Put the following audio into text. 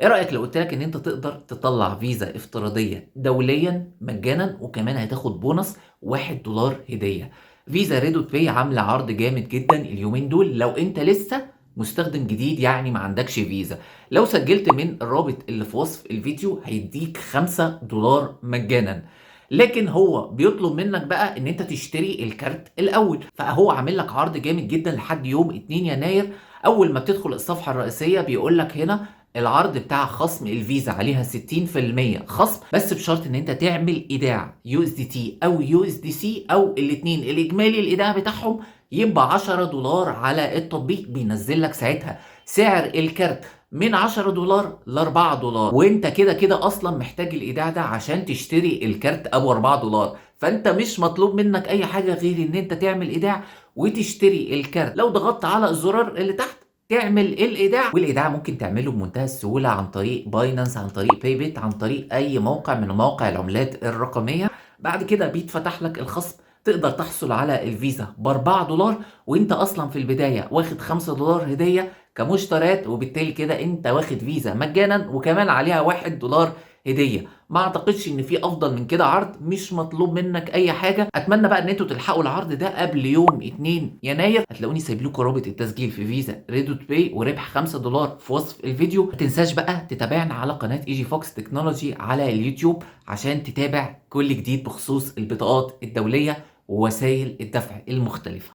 ايه رأيك لو قلت لك ان انت تقدر تطلع فيزا افتراضية دوليا مجانا، وكمان هتاخد بونص $1 هدية؟ فيزا ريدوت باي عاملة عرض جامد جدا اليومين دول. لو انت لسه مستخدم جديد يعني ما عندكش فيزا، لو سجلت من الرابط اللي في وصف الفيديو هيديك $5 مجانا. لكن هو بيطلب منك بقى ان انت تشتري الكارت الاول، فهو عامل لك عرض جامد جدا لحد يوم 2 يناير. اول ما بتدخل الصفحة الرئيسية بيقول لك هنا العرض بتاع خصم الفيزا عليها 60% خصم، بس بشرط ان انت تعمل ايداع USDT او USDC او الاثنين، الاجمالي الايداع بتاعهم يبقى $10 على التطبيق. بينزل لك ساعتها سعر الكارت من $10 ل $4، وانت كده كده اصلا محتاج الايداع ده عشان تشتري الكارت ابو $4، فانت مش مطلوب منك اي حاجة غير ان انت تعمل ايداع وتشتري الكارت. لو ضغطت على الزرار اللي تحت تعمل الايداع، والايداع ممكن تعمله بمنتهى السهولة عن طريق باينانس، عن طريق بايبت، عن طريق اي موقع من مواقع العملات الرقمية. بعد كده بيتفتح لك الخصم، تقدر تحصل على الفيزا $4، وانت اصلا في البداية واخد $5 هديه كمشتريات، وبالتالي كده انت واخد فيزا مجانا وكمان عليها $1 هديه. ما اعتقدش ان في افضل من كده عرض، مش مطلوب منك اي حاجة. اتمنى بقى ان انتوا تلحقوا العرض ده قبل يوم 2 يناير. هتلاقوني سايب لكم رابط التسجيل في فيزا ريدوت باي وربح $5 في وصف الفيديو. ما تنساش بقى تتابعنا على قناة ايجي فوكس تكنولوجي على اليوتيوب عشان تتابع كل جديد بخصوص البطاقات الدولية ووسائل الدفع المختلفة.